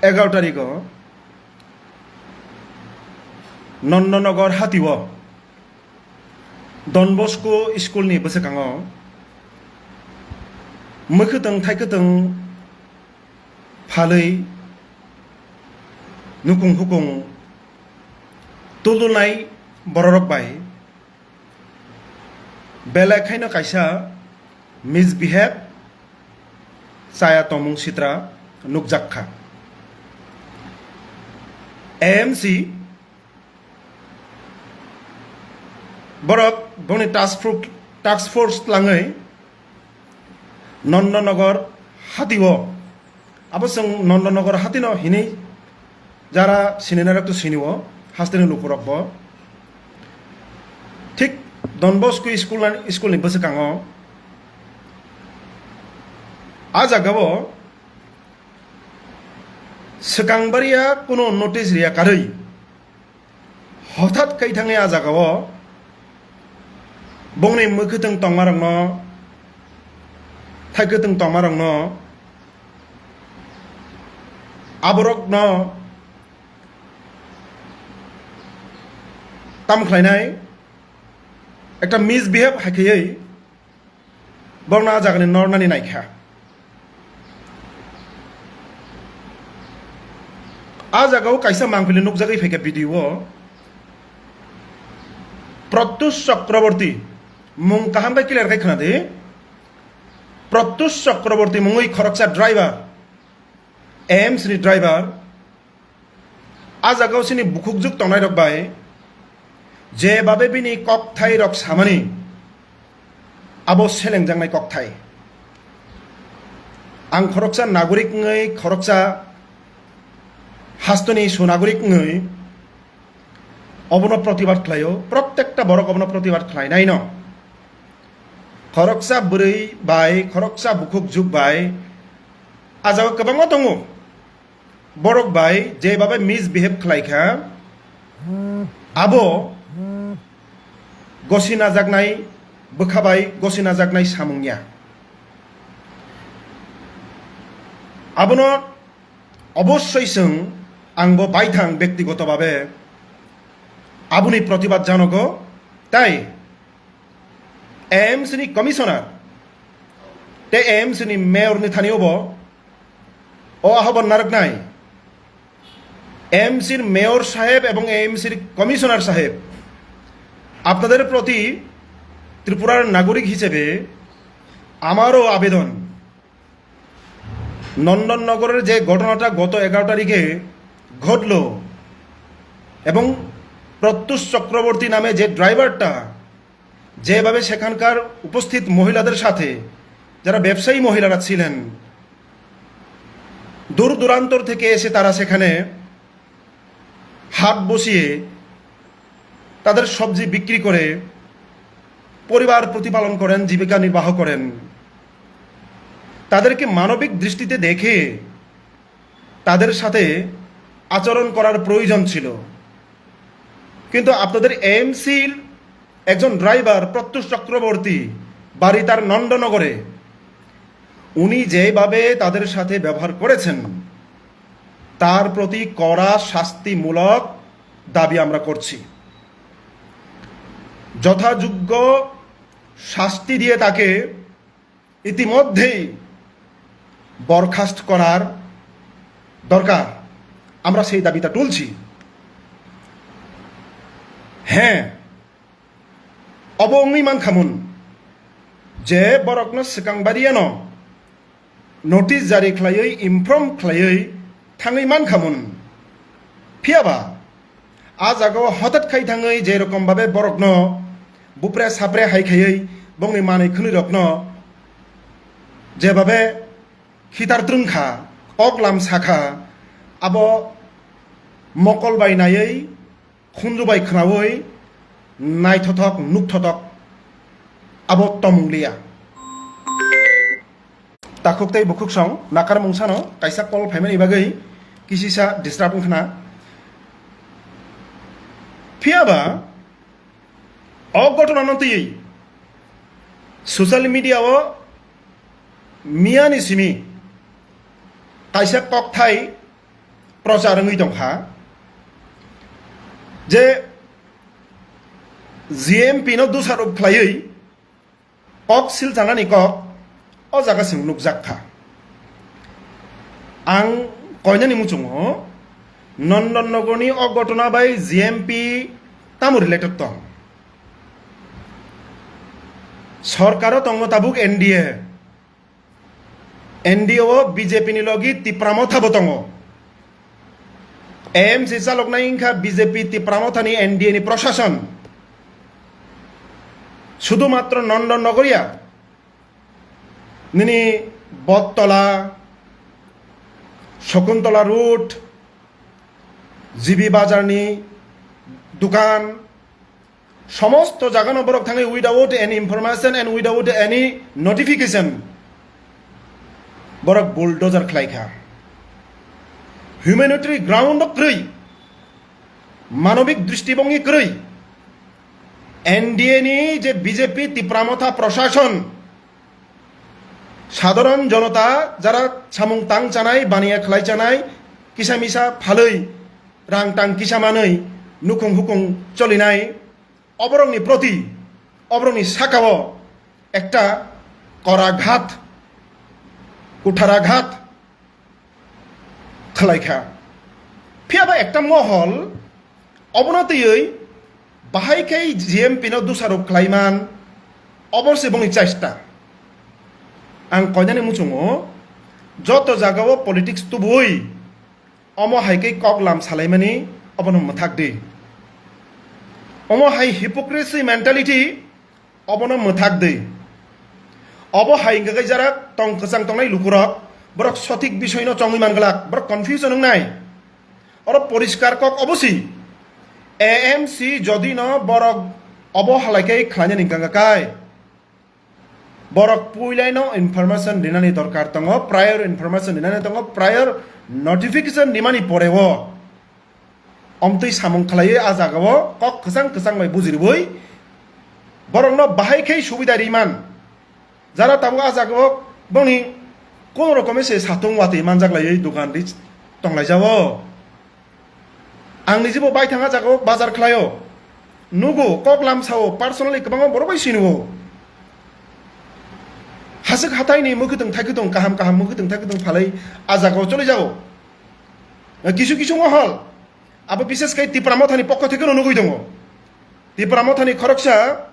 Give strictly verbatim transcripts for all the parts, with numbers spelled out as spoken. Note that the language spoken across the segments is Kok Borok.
egaroh tarigo Nondonogor hatio Don Bosco school ni bwswkango mwkhwtwng thaikwtwng phalwi nukung hukung tuldulnai bororok bai belai khaino kaisa misbehave chaya tongmung sitra nukjak kha. A M C borok boni task force, task force tlangwi Nondonogor hatio, abo chwng Nondonogor hatino hinwi jara sininai rok to sinio, hasteni lukurok bo. Thik Don Bosco school ni, school ni bwswkango a jagao swkang baria kuno notice riya karwi hothat kai thangwi a jagao bongni mwkhwtwng tongmarokno, thaikwtwng tongmarokno, aborokno tam khlainai, ekta misbehave hai khaiwi borokno a jagani nornani naikha. A jagao kaisa mangpili nukjagwi phaikha video o. Pratyush Chakraborty, mung kaham khe clear khe khwnadi. Pratyush Chakraborty mungwi khoroksa driver, A M C ni driver, a jagao chini bukhukjwk tongnairok bai je babe bini kokthairok samani, abo selengjaknai kokthai. Ang khoroksa nagorik wngwi, khoroksa hastoni sunagorik wngwi obono protibad khlaio, prottekta borok obono protibad khlainaino. Khoroksa bwrwi bai, khoroksa bukhukjwk bai a jagao kwbangma tongo. Borok bai je babe misbehave khlai kha, abo gosi najaknai bwkha bai gosi najaknai samung ya. Abono obossoi chwng, ang bo baithang bektigoto babe aboni protibad janogo, tai A M C ni commissioner tei A M C ni mayor ni thani obo o ahoban narwknai, A M C ni mayor saheb ebong A M C ni commissioner saheb, আপনাদের প্রতি ত্রিপুরার নাগরিক হিসেবে আমারও আবেদন, নন্দননগরের যে ঘটনাটা গত এগারো তারিখে ঘটলো এবং প্রত্যুষ চক্রবর্তী নামে যে ড্রাইভারটা যেভাবে সেখানকার উপস্থিত মহিলাদের সাথে, যারা ব্যবসায়ী মহিলারা ছিলেন, দূর দূরান্তর থেকে এসে তারা সেখানে হাট বসিয়ে তাদের সবজি বিক্রি করে পরিবার প্রতিপালন করেন, জীবিকা নির্বাহ করেন। তাদেরকে মানবিক দৃষ্টিতে দেখে তাদের সাথে আচরণ করার প্রয়োজন ছিল। কিন্তু আপনাদের এএমসির একজন ড্রাইভার প্রত্যুষ চক্রবর্তী, বাড়ি তার নন্দনগরে, উনি যেভাবে তাদের সাথে ব্যবহার করেছেন, তার প্রতি কড়া শাস্তিমূলক দাবি আমরা করছি। যথাযোগ্য শাস্তি দিয়ে তাকে ইতিমধ্যেই বরখাস্ত করার দরকার। আমরা সেই দাবিটা তুলছি। হ্যাঁ, obo wngwi mankhamun je borokno swkang bariano notice jari khlaiwi, inform khlaiwi thangwi mankhamun. Phiyaba a jagao hotat khai thangwi je rokom babe borokno bupre sapre hai khaiwi bongni manwi khwnwi rokno jebabe khitar trwngkha, oklam sakha, abo mokol bai naiwi, khunju bai khnaui, naithothok nukthothok abo tongmung liya. Takhuk tei bukhuk song nakar mungsano kaisa call phaimani bagwi kisisa disturb wngkhna. Phiyaba o ghotona no twiwi social media o miyani simi kaisa kokthai prochar wngwi tongkha je G M P no dusarop khlaiwi kok silchanani kok o jaga chwng nukjak kha. Ang koinani muchungo Nondon Nogorni o gotona bai G M P tamo related tong? Sorkaro tongo tabuk N D A. N D A o B J P ni logi Tipra Motha bo tongo. A M C chaloknai wngkha B J P Tipra Motha ni N D A ni prosason. Sudu matro Nondon Nogor ya, nini Bottola, Shakuntola Road, G B Bazar ni dukan, somosto jagano borok thangwi without any information and without any notification borok bulldozer khlai kha. Humanitarian ground o kwrwi, manobik dristibongni kwrwi, N D A ni je B J P Tipra Motha prosason, sadharon jonota jara samung tang chanai, baniya khlai chanai, kisa misa phalwi, rang tang kisa manwi, nukhung hukhung cholinai, oborokni proti, oborokni sakao ekta koraghat, kutharaghat khlai kha. Phiya ba ekta mohol obono twiwi bahai khe G M P no dusarop khlai man, obor se bongni chesta. Ang koinani muchungo joto jagao politics tubui omo hai khe kok lam salaimani obono mwthak di. Omo hai hypocrisy mentality obono mwthak di. Obo hai hwnkha khe jara tong kwchang tongnai lukurok, borok sothik bisoino chongwi manglak, borok confusion wngnai. Oro poriskar kok obo si, A M C jodi no borok obo halai khe khlainani hwnkha khe kai. Borok puilaino information rinani dorkar tongo, prior information rinani tongo, prior notification rimani poreo omtwi samung khlaiwi a jagao kok kwchang kwchang bai bujiribui borokno bahai khe subida riman. Jara tabuk a jagao bongni kono rokome se satung watwi manjak laiwi dogan ri tonglaijao. Ang nijibo baithang a jagao bazar khlaio. Nugo, kok lamsao, personally kwbangma borok bai sinio. Haswk hataini mwkhwtwng thaikhutung, kaham kaham mwkhwtwng thaikhutung phalwi a jagao choli jago. Kisu kisu mohol, abo bises khe Tipra Mothani pokho theke no nugwi tongo. Tipra Mothani khoroksa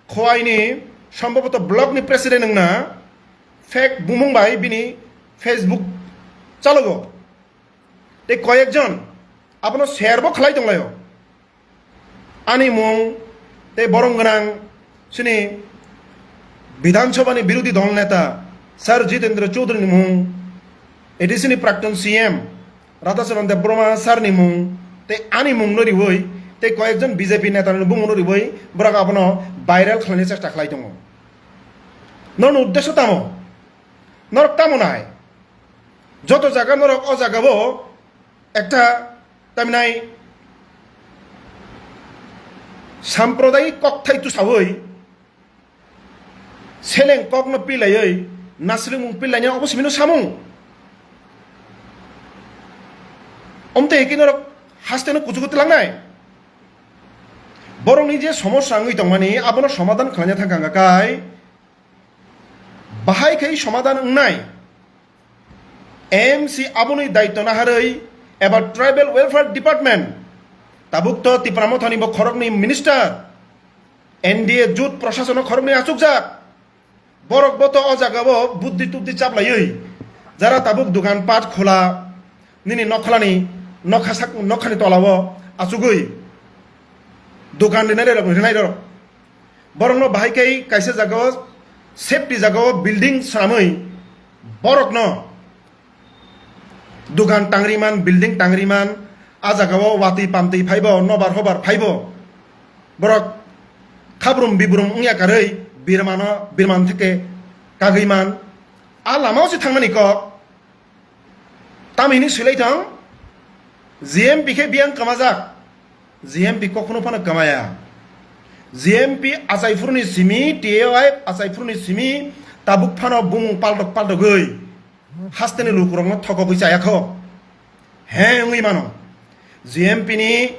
Khowaini, sombhoboto block ni president wngna, fake bumung bai bini Facebook chalogo. Tei koyekjon abono share bo khlai tonglaio. Ani mung tei borom gwnang chini Bidhan Sabha ni birodhi dol neta Sir Jitendra Chaudhary ni mung, A D C ni prakton C M Radhachandra Debbarma sir ni mung tei ani mung no riwi tei koyekjon B J P neta ni bumung no riwi borok abono viral khlaina chesta khlai tongo. Norokni uddesyo tamo? Norok tamo nai? Joto jaga norok o jaga bo ekta tamnai samprodayik kokthai tusawi seleng kokno pilaiwi nasrwngmung pilaina obo simino samung. Omtwi hikhe norok hasteno kuchugo twlangnai. Borokni je somosya wngwi tongmani abono somadan khlaina thangkha hwnkha kai bahai khai somadan wngnai. M C aboni daityo naharwi eba Tribal Welfare Department, tabuk to Tipra Mothani bo khoroknwi minister, N D A jut prosasono khoroknwi achukjak. Borok bo to o jagao buddhi tuddhi chaplaiwi jara tabuk dogan pat khola nini nokhalani nokha sak-, nokhani tolao achugwi dogan rinai rok, rinai rok. Borokno bahai khe kaisa jagao safety jagao building swnamwi borokno dogan tangri man, building tangri man, a jagao watwi pamtwi phaibo, nobar hobar phaibo. Borok khabrum bibrum wngya karwi birmano, birman theke kagwi man. A lamao se thangnani kok. Tamhini swilai thang, G M P khe biyang kwmajak. G M P kokhuno phano kwmaya. G M P achaiphuruni simi, T A Y achaiphuruni simi, tabuk phano bumung paltok paltogwi hasteni lukurokno thokogwi chaya kho. He wngwi mano. G M P ni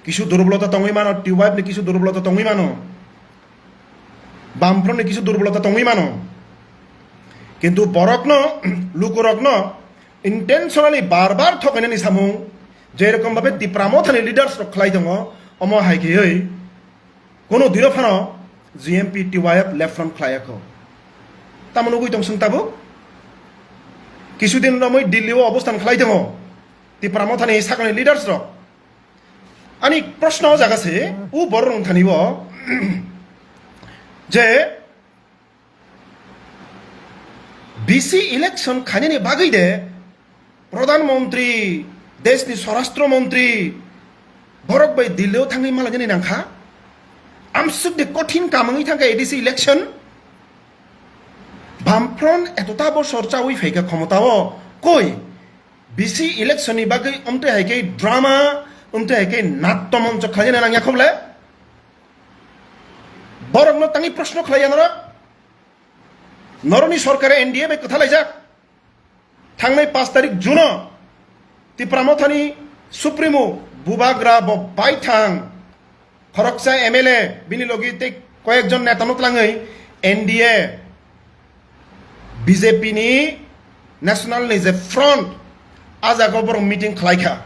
kisu durbolota tongwi mano, T Y F ni kisu durbolota tongwi mano, Bamfront ni kisu durbolota tongwi mano. Kintu borokno, lukurokno intentionally bar bar thokainani samung, je rokom babe Tipra Mothani leaders rok khlai tongo, omo hai kheyoi kono dino phano G M P T Y F left front khlai yakho. Tamo nugwi tong swng tabuk? Kisudin romwi Delhi o obostan khlai tongo Tipra Mothani sakni leaders rok. Ani proshno o jaga se, u borok rong thani bo je B C election khainani bagwi de Pradhan Mantri, deshni Swarashtra Mantri, borok bai Delhi o thangwi malainani nangkha. Amsuk de kothin kamangwi thangkha A D C election. Bamfront etota bosor chawi phaikha khomota o, koi B C election ni bagwi omte hai khe drama, omte hai khe natto moncho khlaina nangya khoble? Borokno tangwi proshno khlaiya norok? Norokni sorkar N D A bai kwthalaijak. Thangnai pash tarik June o Tipra Mothani Supremo Bubagra bo baithang khoroksa M L A bini logi tei koyekjon netano twlangwi N D A B J P ni national ni je front, a jaga o borok meeting khlai kha.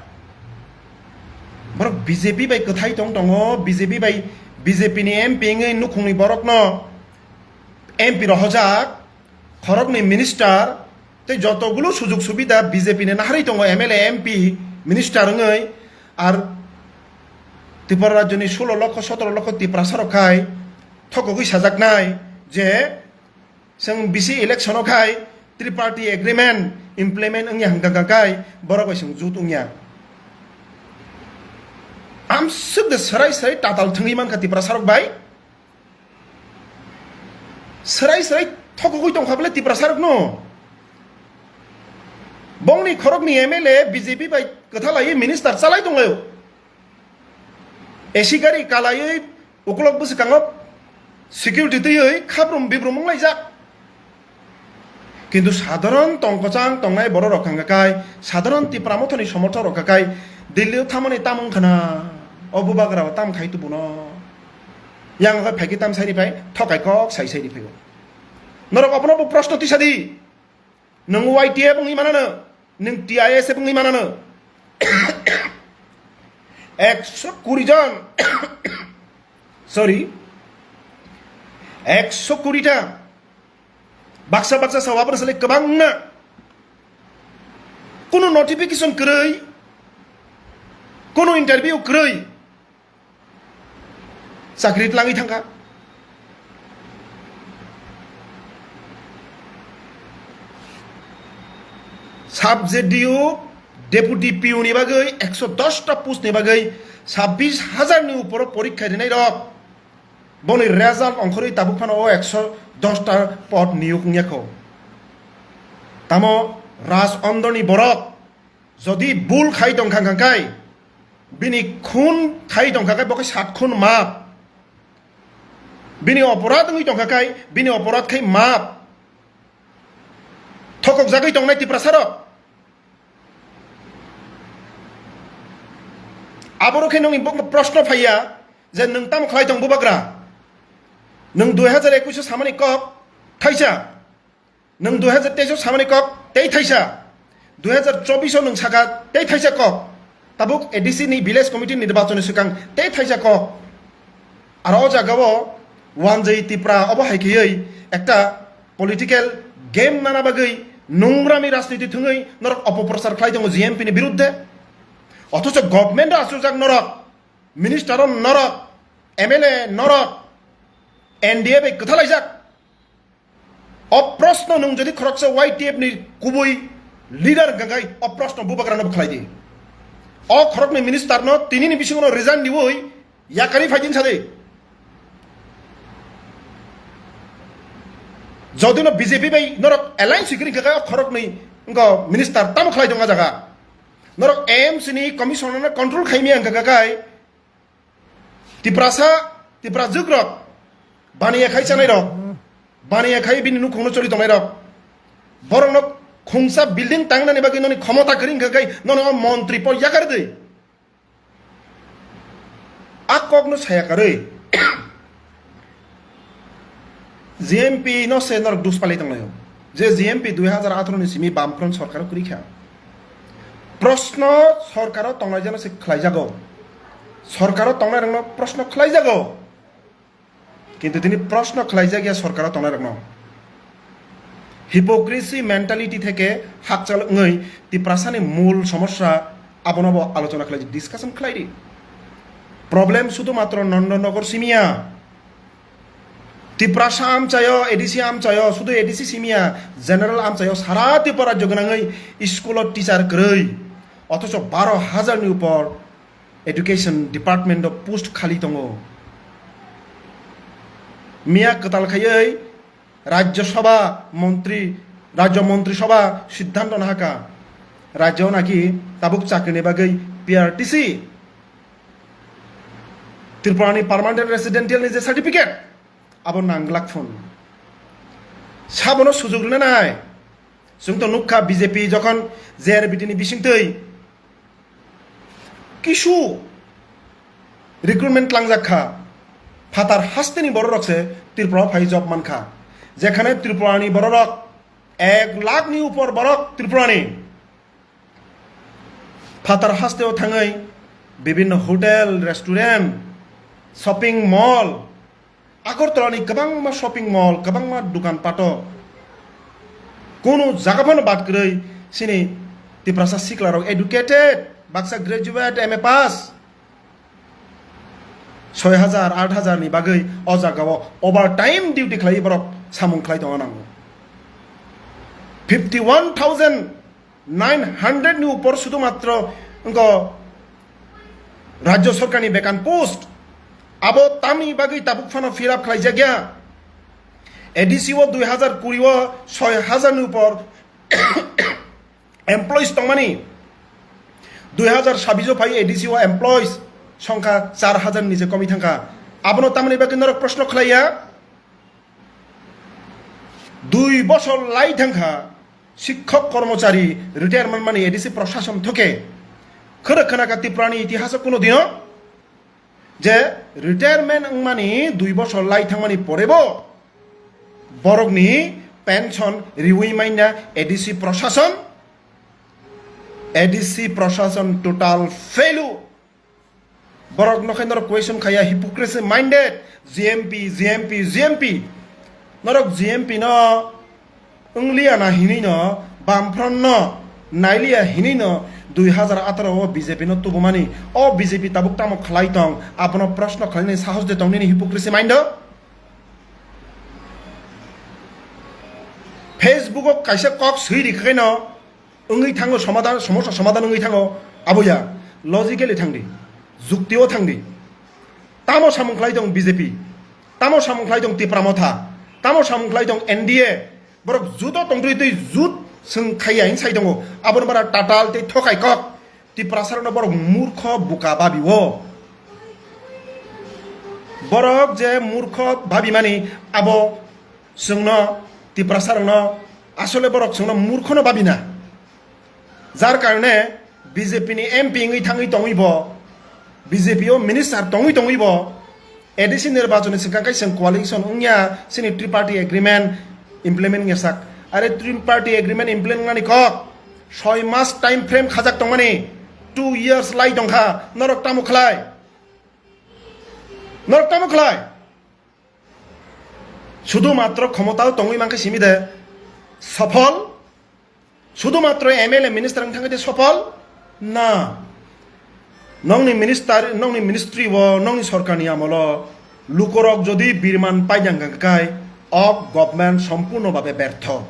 Borok B J P bai kwthai tong tongo, B J P bai, B J P ni M P wngwi nukhungni borokno M P rohorjak, khoroknwi minister, tei jotogulo sujug subida B J P ni naharwi tongo, M L A, M P, minister wngwi. Ar Tripura rajyoni sulo lokho, sotoro lokho Tiprasa rok khai thokogwi sajaknai je, chwng B C election o khai triparty agreement implement wngya hwnkha hwnkha khai borok bai chwng jut wngya. Amsuk de swrai swrai tatal thwngwi mankha Tiprasa rok bai. Swrai swrai thokogwi tongkha bole Tiprasa rokno. Bongni khorokni M L A B J P bai kwthalaiwi minister chalai tonglaio. A C gari kalaiwi ukulok bwswkango security twiwi khabrum bibrum wnglaijak. Kintu sadharon tongkwchang tongnai borok rok hwnkha khai, sadharon Tipra Mothani somorthok rok hwnkha khai, Delhi o thamani tam wngkhana, o bubagra o tam khai tubuno. Yang hwnkha phaikhe tam saini phai, thokai kok sai saini phaibo. Norok obono bo proshno tisa di. Nwng Y T F wngwi manano, nwng T I S F wngwi manano. Ekso kuri jon, sorry, ekso kuri ta baksa baksa sawa bwrwsali kwbang wngna. Kunu notification kwrwi, kunu interview kwrwi. Chakri tlangwi thangkha. Sub Z D O, deputy P O ni bagwi ekso dos ta post ni bagwi sabbish hajar ni uporo porikha rinai rok. Boni result ongkhorwi tabuk phano o ekso dos ta pod niyok wngya kho. Tamo Raj Ondoni borok jodi bul khai tongkha hwnkha khai, bini khun khai tongkha khai, bo khe sat khun map. Bini oporad wngwi tongkha khai, bini oporad khai map. Thokokjagwi tongnai Tiprasa rok. Aboro khe nongni bo proshno phaiya je nwng tamo khlai tong bubagra? Nwng dui hajar ekwis o samani kok thaisa. Nwng dui hajar teis o samani kok tei thaisa, dui hajar chobbish o nwng saka tei thaisa kok, tabuk A D C ni village committee nirbachon ni swkang tei thaisa kok. Aro o jaga o wanjwi Tipra obo hai kheywi ekta political game nana bagwi nungrami rajniti thwngwi norok opoprochar khlai tongo G M P ni birudde. Othocho government o achukjak norok, minister o norok, M L A norok, N D A bai kwthalaijak. O proshno nwng jodi khoroksa Y T F ni kubui leader hwnkha khai, o proshno bubagrano bo khlai di. O khoroknwi minister no tini ni bisingo no resign diwi yakari phai din sa di. Jodi no B J P bai norok alliance kwrwi hwnkha khai, o khoroknwi wngkha minister tamo khlai tong o jaga. Norok A M C ni commissioner no control khai maya hwnkha khai, Tiprasa, Tipra jugrok, baniya khai chanai rok, baniya khai bini nukhungno choli tongnai rok, borokno Khungsa building tangnani bagwi noni khomota kwrwi wngkha khe noni o montri pod yakar di. A kokno saya karwi. G M P no se norok dus palai tonglaio. Je G M P dui hazar atharo ni simi Bamfront sorkaro kwrwi kha. Proshno sorkaro tongnai jano se khlaijago. Sorkaro tongnai rokno proshno khlaijago. Kintu tini proshno khlaijak ya sorkaro tongnai rokno. Hypocrisy mentality theke hakchal wngwi Tiprasani mul somosya abono bo alochona khlai, discussion khlai di. Problem sudhu matro Nondonogor simiya. Tiprasa amchayo, A D C amchayo, sudhu A D C simiya, general amchayo, sara Tripura rajyo gwnangwi school o teacher kwrwi. Othocho baro hajar ni upor education department o post khali tongo. Miya kwtal khaiwi Rajya Sabha montri, Rajya Montri Sabha siddhanto nahaka rajyo naki tabuk chakrini bagwi P R T C, Tripura ni permanent residential ni je certificate, abo nanglak phun. Sabono sujug rwna nai. Chwng to nukha B J P jokhon J R B T ni bisingtwi kisu recruitment tlangjak kha, phatar hasteni bororok se Tripura o phai job man kha, jekhane Tripura ni bororok ek lakh ni upor borok Tripura ni phatar haste o thangwi bibinno hotel, restaurant, shopping mall, Agartala ni kwbangma shopping mall, kwbangma dukan pato, kunu jaga phano bad kwrwi sini Tiprasa sikla rok educated, baksa graduate, M A pass, soi hajar, aat hajar ni bagwi o jaga o overtime duty khlai borok samung khlai tongna nango. Fifty one thousand nine hundred ni upor sudhu matro wngkha Rajya Sarkar ni bekan post. Abo tamni bagwi tabuk phano fill up khlaijak ya. A D C o dui hazar kuri o soi hajar ni upor employees tongmani. Dui hazar sabbish o phai A D C o employees songkha char hajar ni je komi thangkha. Abono tamni bagwi norok proshno khlaiya. Dui bosor lai thangkha sikhok kormochari retire manmani A D C prosason thoke. Khwrwk khwnakha Tripurani itihaso kuno dino je retirement wngmani dui bosor lai thangmani porebo borokni pension riwi manya A D C prosason, A D C prosason total failure. Borok no khe norok question khaya, hypocrisy minded, G M P, G M P, G M P. Norok G M P no wngliya na hinwi no, Bamfront no nailiya hinwi no, dui hazar atharo o B J P no tubumani. O B J P tabuk tamo khlai tong, abono proshno khlainani sahos de tong nini hypocrisy mind o? Facebook o kaisa kok swi ri khe no, wngwi thango somadan, somosa somadan wngwi thango, abo ya, logically thangdi, juktio thangdi. Tamo samung khlai tong B J P, tamo samung khlai tong Tipra Motha, tamo samung khlai tong N D A, borok juto tongtwi twi jut swng khaiya hin sai tongo, aboni bara tatal tei thokai kok. Tiprasarokno borok murkho buka babi o. Borok je murkho babi mani abo chwngno Tiprasarokno asole borok chwngno murkhono babi na. Jar karone B J P ni M P wngwi thangwi tongwi bo, B J P o minister tongwi tongwi bo, A D C nirbachon ni swkang khe chwng coalition wngya, chini triparty agreement implement wngya sak. Are triparty agreement implement wngnani kok soi mas time frame khajak tongmani, two years lai tongkha, norok tamo khlai? Norok tamo khlai? Sudhu matro khomotao tongwi mankhe simi de sophol? Sudhu matro M L A minister wng thangwi de sophol? Na. Nongni minister, nongni ministry o, nongni sorkarni amolo lukorok jodi birman paidang kha kai, o government sompurno babe bertho.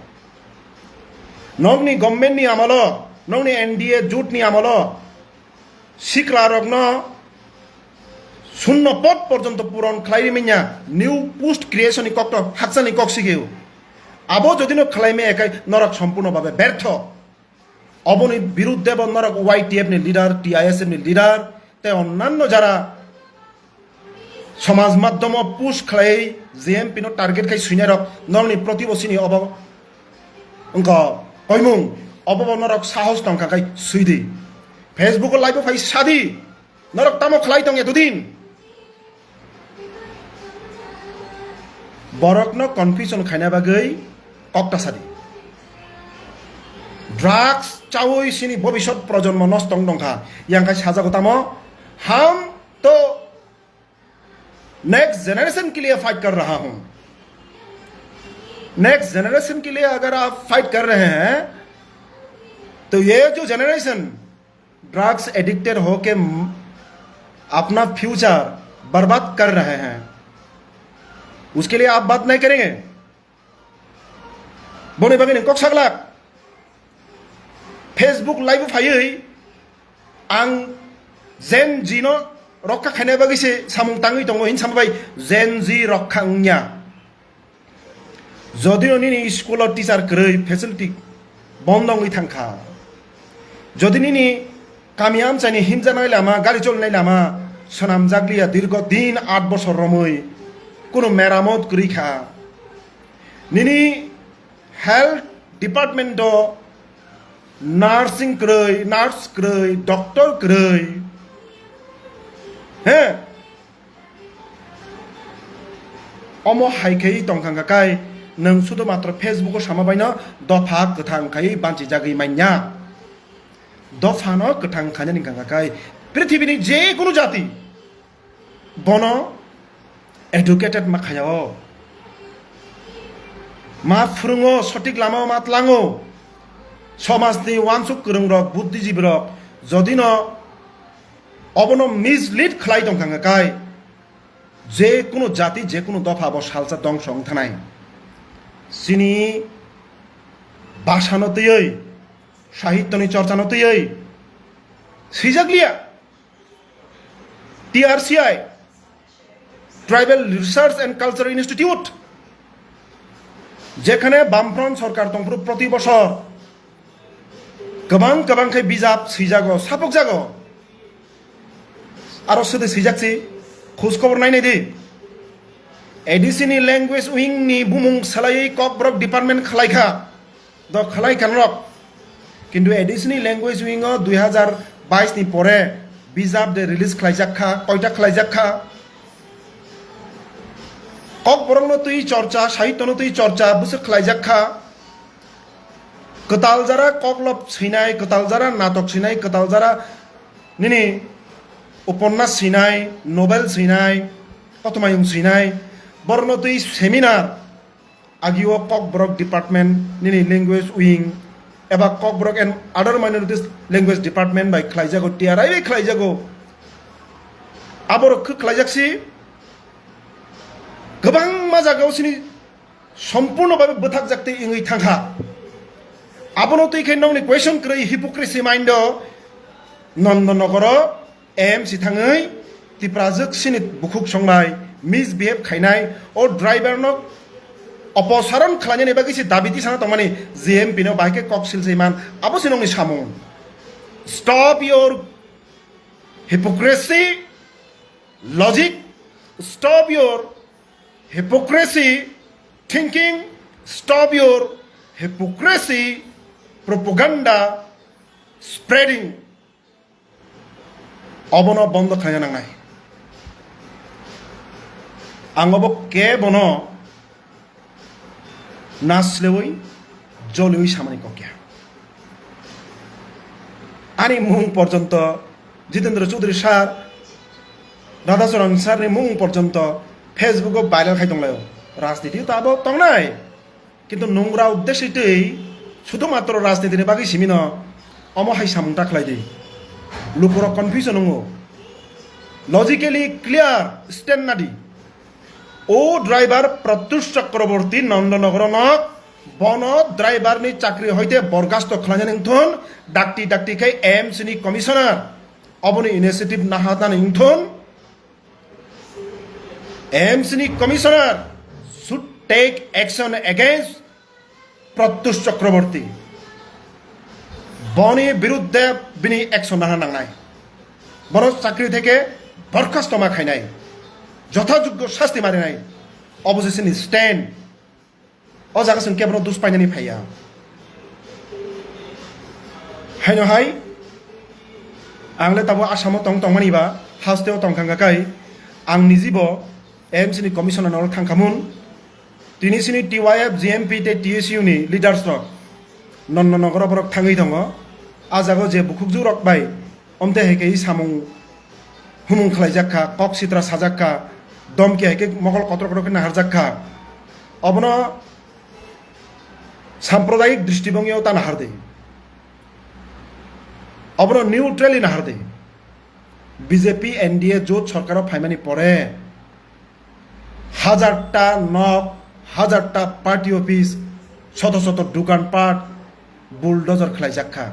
Nongni government ni amolo, nongni N D A jut ni amolo sikla rokno shunno pod porjonto puron khlai rimanya, new post creation ni kokto hakchani kok sigeo. Abo jodi no khlai me ekai norok sompurno babe bertho. Oboni birudde bo norok Y T F ni leader, T I S F ni leader, tei onnanno jara somaj madhomo push khlai G M P no target khai suinai rok norokni protibosini obo wngkha Koimung, obo bo norok sahos tongkha khai swi di. Facebook o live o phai sa di. Norok tamo khlai tong etodin? Borokno confusion khaina bagwi kok ta sa di. Drugs chawi sini bobisot projonmo nosto wng tongkha. Yang khai sajago tamo, हम तो next generation के लिए फाइट कर रहा हूं। Next generation के लिए अगर आप फाइट कर रहे हैं, तो ये जो जनरेशन ड्रग्स एडिक्टेड होके म-, अपना फ्यूचर बर्बाद कर रहे हैं, उसके लिए आप बात नहीं करेंगे? Boni bagwi nwng kok saglak. Facebook live phaiwi ang Gen Z no rokha khaina bagwi se samung tangwi tongo hin sama bai Gen Z rokha wngya. Jodi o nini school o teacher kwrwi, facility bondo wngwi thangkha, jodi nini kami amchaini himjaknai lama, gari cholnai lama swnamjakliya dirgo din aat bosor romwi, kunu meramot kwrwi kha, nini health department o nursing kwrwi, nurse kwrwi, doctor kwrwi, he? Omo hai khai tongkha kai nwng sudu matro Facebook o sama baino dopha kwthang khai banchi jagwi manya. Dopha no kwthang khainani wngkha kai prithibini je kunu jati bono educated ma khaya o, ma phwrwngo, sotik lama o ma tlango. Somajni wansuk kwrwng rok, buddhijib rok jodi no obono mislead khlai tongkha kai, je kunu jati, je kunu dopha bo salsa dongso wng thanai. Chini bhasano twiwi, sahityoni chorchano twiwi swijak liya. T R C I, Tribal Research and Culture Institute, jekhane Bamfront sorkar tongphuru proti bosor kwbang kwbang khe bijap swijago, sapokjago. Aro swtwi swijak si, khoj khobor nainai di. A D C ni language wing ni bumung salaiwi Kokborok department khlai kha. Do khlai kha norok. Kintu A D C ni language wing o dui hazar bais ni pore bijap de release khlaijak kha, koita khlaijak kha. Kokborok no twi chorcha, sahityo no twi chorcha bwswk khlaijak kha. Kwtal jara koklop swinai, kwtal jara natok swinai, kwtal jara nini uponnas swinai, novel swinai, kothoma yung swinai, borokno twi seminar agio Kokborok department nini language wing eba Kokborok and other minorities language department bai khlaijago, T R I bai khlaijago. Aborok khe khlaijak si kwbangma jagao sini sompurno babe bwthakjak tei wngwi thangkha. Abono twi khe nokni question kwrwi hypocrisy mind o Nondonogoro A M C thangwi Tiprajwk sini bukhuk songnai, misbehave khainai, o driver no oposaron khlainani bagwi se dabi tisana tongmani G M P no bahai khe kok silsai man, abo se nokni samung. Stop your hypocrisy logic, stop your hypocrisy thinking, stop your hypocrisy propaganda spreading. Obono bondo khlaina nangnai. Ang obo kebono naslewi, joliwi samani kokya. Ani mung porjonto Jitendra Chaudhary sir, Radhacharan sir ni mung porjonto Facebook o viral khai tonglaio. Rajniti to abo tongnai. Kintu nungra uddesho twi sudhumatro rajnitini bagwi simino omo hai samung ta khlai di. Lukurok confusion wngo. Logically clear stand nadi. O driver Pratyush Chakraborty Nandanagar no bono driver ni chakri hoite borgasto khlainani wngthun dakti dakti khai A M C ni commissioner oboni initiative nahatnani wngthun. A M C ni commissioner should take action against Pratyush Chakraborty. Boni biruddhe bini action nana nangnai. Bono chakri theke borkhasto ma khainai. Jothajogyo sasti marinai. Opposition ni stand. O jaga chwng kebono dus painani phaiya. Haino hai, ang le tabo Asamo tong tongmani ba, hasteo tong kha kai, ang nijibo A M C ni commissioner no thang khamun, tini sini T Y F, G M P tei T S U ni leaders rok Nonno nogoro borok thangwi tongo. A jago je bukhukjwk rok bai omte hai khe samung humung khlaijak kha, kok sitra sajak kha, domki hai khe mokol kotor kotor khe naharjak kha. Obono sampradayik dristibongyo ta nahar di. Obono neutrally nahar di. B J P N D A jot sorkaro phaimani pore hajarta nok, hajarta party office, soto soto dukan pat bulldozer khlaijak kha.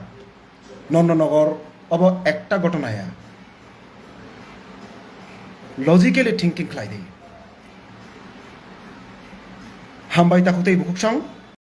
Nonno nogor obo ekta ghotona ya. Logically thinking khlai di. Hambai takhuk tei bukhuk song.